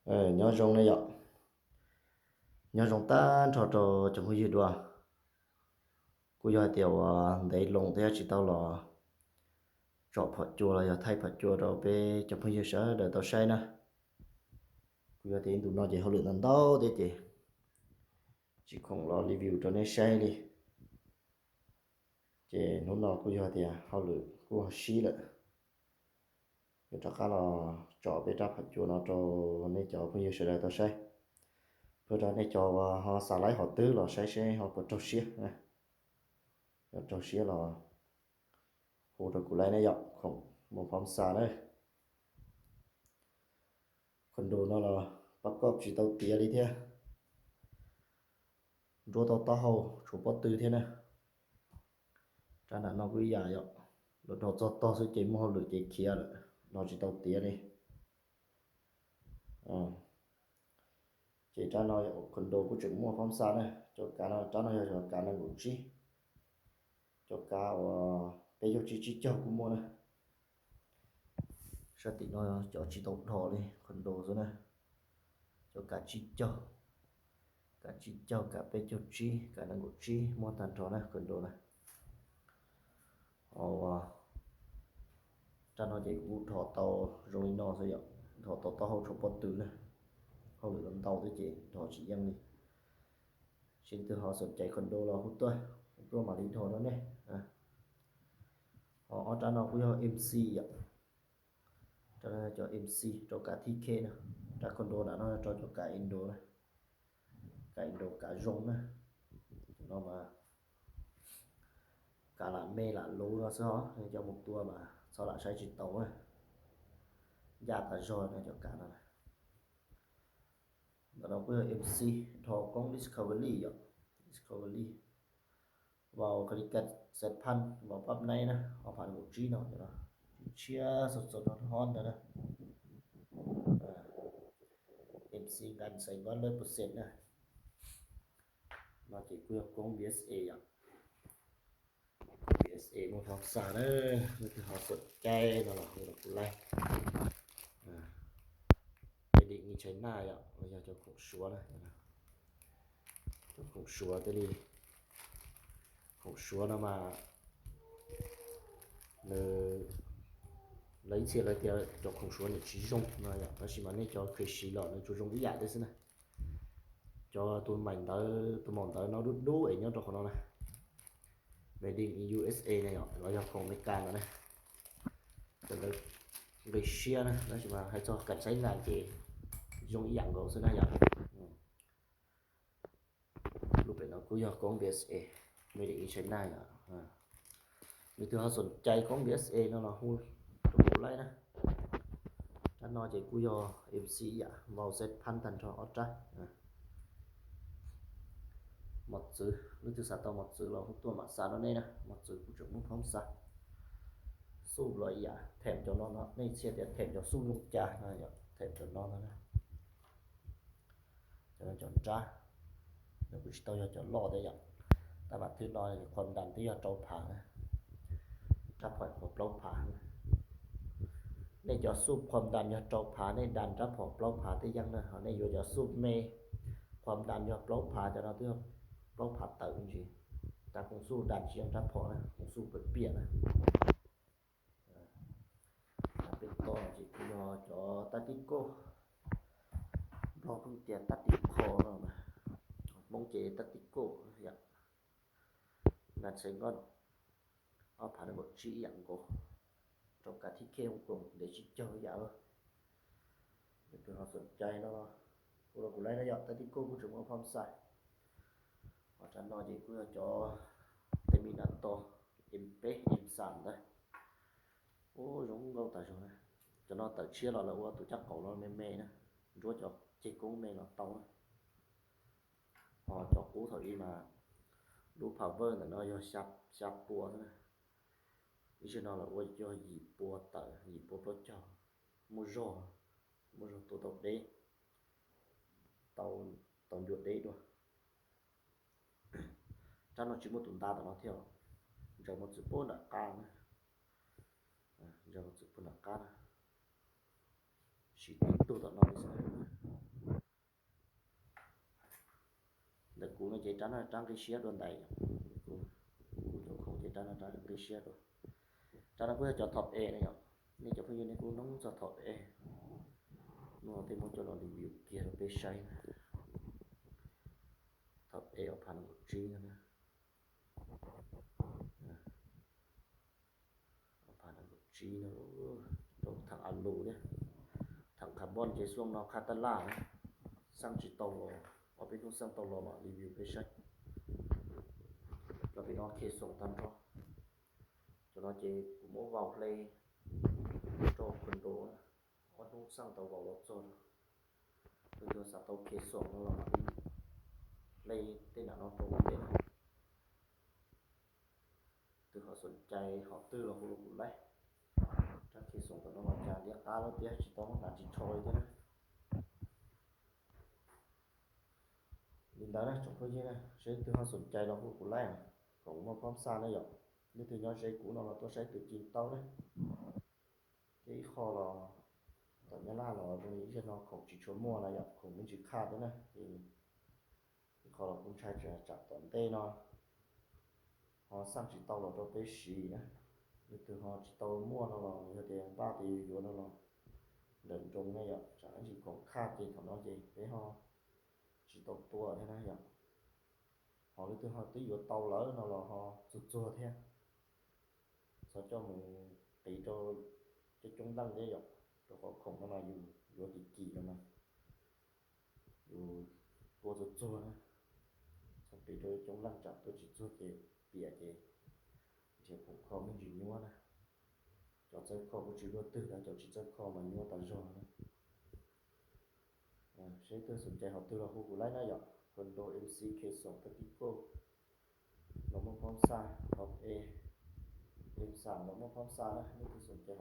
Nyob zoo ne yom, nyob zoo tag nrho rau cov phooj ywg dua. Kuj yog hais tias uas ntev loo thiab tsis tau los tsom phom cua los yog thaij phom cua rau peb cov phooj ywg sawv daws tau saib na. Kuj yog tias ntu no ces hauj lwm ntau ntau thiab ces tsis khoom los review rau nej saib li. Ces hnub no kuj yog tias hauj lwm kuj ho sib lawm, yuav rov qab los tsom peb rab phom cua no rau nej cov phooj ywg sawv daws tau saib. Pab rau nej cov uas ho xa laib hov twg los saib seb ho puas raug siab. Yog raug siab los hu rau kuv laib ne yom, khoom mus phom xa na. Khoos dos no los pab koj tsis tau tiav li thiab. Nruab tau taub hau tshuav pob tw thiab na. Rab nram no kuj ib yam yom, los dhos txog tog xwb ces muaj hauj lwm ces khiav lawm, dhos tsis tau tiav li. Ces rab no khoos dos kuj tseem muaj phom xa na. Cov kav no, rab no yog cov kav nees nkaum tsib, cov kav uas peb caug tsib tsib caug kuj muaj na. Sab tim no cov tsis tau dhos li khoos dos xwb na. Cov kav tsib caug, kav tsib caug, kav peb caug tsib, kav nees nkaum tsib muaj tag nrho na khoos dos na. Rab no ces kuv dhos tau zoo li no xwb yom, dhos tau taub hau tshuav pob tw na. Hauj lwm los ntau thiab ces dhos tsis yeej li. Seb leej twg ho xoom cai khoos dos los hu tuaj, hu tuaj mam li dhos rau nej. Ho ob rab no kuj yog M C yom. Rab no cov M C rau kav T K na. Rab khoos dos nram no rau cov kav Indo na. Kav Indo kav zoo na. Cov no mas kav lam me lam luv no xwb os, nej coj mus tua mas txhob lam saib tsis taus na. Ncaj tas zog no cov kav no na. Ntawm no kuj yog M C dhos koob Discovery yom. Discovery, vau Khalikas Xephas, vau Pab Naib na, ob phav nees nkaum tsib no, tshiab txog txog no ho ntawd na. M C ngan xaiv nqov lawv percent na. No ces kuj yog koob B S A yom. B S A muaj phom xa na, leej twg ho xoom cai no los hu rau kuv laib. Made in China yom, los yog cov khoom Suav na. Cov khoom Suav thiaj li, khoom Suav no mas nws, lawv ib txhia lawv tias cov khoom Suav nws tsis zoo no yom, tab sis mas nej cov khev siv los nws tsuas zoo ib yam thiab xwb na. Cov tus maum ntawv, tus maum ntawv no dub dub es nyob rau qhov no na, Made in U S A na yom, los yog khoom Amelikas ntawd na. Cov ntawd nqis siab na, tab sis mas hais txog kam saib nas ces zoo ib yam nkaus xwb na yom. Lub pem no kuj yog koob B S A, Made in China yom. Leej twg ho xoom cai koob B S A no los hu rau kuv laib na. Rab no ces kuj yog M C ib yam, vau Xephas tag nrho ob rab. Mos txwv, leej twg xav tau mos txwv los hu tuaj mam xa rau nej na, mos txwv kuj tseem muaj phom xa. Xuj los ib yam, them cov no no, nej txhia tias them cov xuj zoo cas no yom, them cov no no na. Cov no cov nrab, nws kuj tsis tau yog cov loj thiab yom. Tab mas thwb no qhuam das twb yog rau phav na, rab phom puas plaub phav. Nej cov xuj qhuam das yog rau phav, nej das rab phom plaub phav tej yeej na, ho nej yuav cov xuj me, qhuam das yog plaub phav, cov no twb yog plaub phav tawm ntsis. Tab koom xuj das tsis yeej rab phom na, koom xuj piam piam na. Pem toj ces kuj yog cov tactical, Nplog pheej tias tactical no, Hmoob ces tactical yom. Ngan xaiv nqoj ob phav nees nkaum tsib ib yam nkaus, rau kav T K Hong Kong ntev tsib caug ib yam. Leej twg ho xoom cai no hu rau kuv laib na yom, tactical kuj tseem muaj phom xa. Ho rab no ces kuj yog cov Terminator M peb M xam ntawd. Ub, zoo nkauj tas zog na. Cov no tawm tshiab los lawv ua tus caj qaum no me me na, nruab cov ceg koob me los tau na. Ho cov qub thaum ub mas lub power ntawm no yog xya pua xwb na. Ib zaug no lawv ua yog yim pua tawm, yim pua plaub caug, muaj zog, muaj zog tua tau deb, tau ncua deb dua. Rab no tsis muaj tus nta tom no thiab, ntsaws mos txwv puag nram qab na. Ntsaws mos txwv puag nram qab na. Siv tib tug tom no li xwb. Kuv no ces rab no rab nqi siab dua ntaiv, kuv cov khoom ces rab no rab nqi siab dua. Rab no kuj yog cov thom es na yom. Nej cov phooj ywg nej kuj hnov txog thom es no, tej muab coj los review kiag rau peb saib na. Thom es ob phav nees nkaum tsib no na. Ob phav nees nkaum tsib no, rau thaam a lus thiab. Thaam carbon ces xuaj no qha taj laj na, xaj tsis tau los, ob peb hnub xaj tau los mam review peb saib. Cov pem no khe xoom tag nrho. Cov no ces kuv muab vau hle rau condo na, ob hnub xaj tau vau los txog. Leej twg xav tau khe xoom no los mam li hle tej nam no rau ua ntej na. Twg ho xoom cai hom twg los hu rau kuv laij. Rab khe xoom tom no mas cas liab qab lawm thiab tsis tau muab hnav ris tsho li thiab na. Li ntawd na tsoom phooj ywg na, seb leej twg ho xoom cai los hu kuv laij, khoom muaj phab xa na yom. Leej twg nyob ze kuv no los tuaj saib tus ci tau na. Thiab ib qho los tom Nyab Laj los zoo li ib zaug no khoom tsis tshua muaj na yom, khoom me ntsis qhaj thiab na. Ces ib qho los kuv ntshai tsam tom ntej no ho xaj tsis tau los rau peb siv na. Leej twg ho tsis tau muaj no los yog tias npaj tias yuav yuav no los ntawm nroos na yom, tsam ib ntsis khoom qhaj ces thaum no ces peb ho tsis tau tua thiab na yom. Ho leej twg ho twb yuav tau lawm no los ho txuag txuag thiab, txhob coj mus qiv rau coob coob leej thiab yom, rau qhov khoom no mas yus yuav kim kim no mas yus tua txuag txuag na. Txhob qiv rau coob leej tsam tua tsis txuag ces piam ces nrhiav khoom kho me ntsis nyuaj na. Cov txawj kho kuj tsis luaj twg tab, cov tsis txawj kho mas nyuaj tas zog na. Seb leej twg xoom cai hom twg los hu kuv laij na yom, condo M C khe xoom tag kis koj los muaj phab xa, thom es M xam los muaj phab xa na, leej twg xoom cai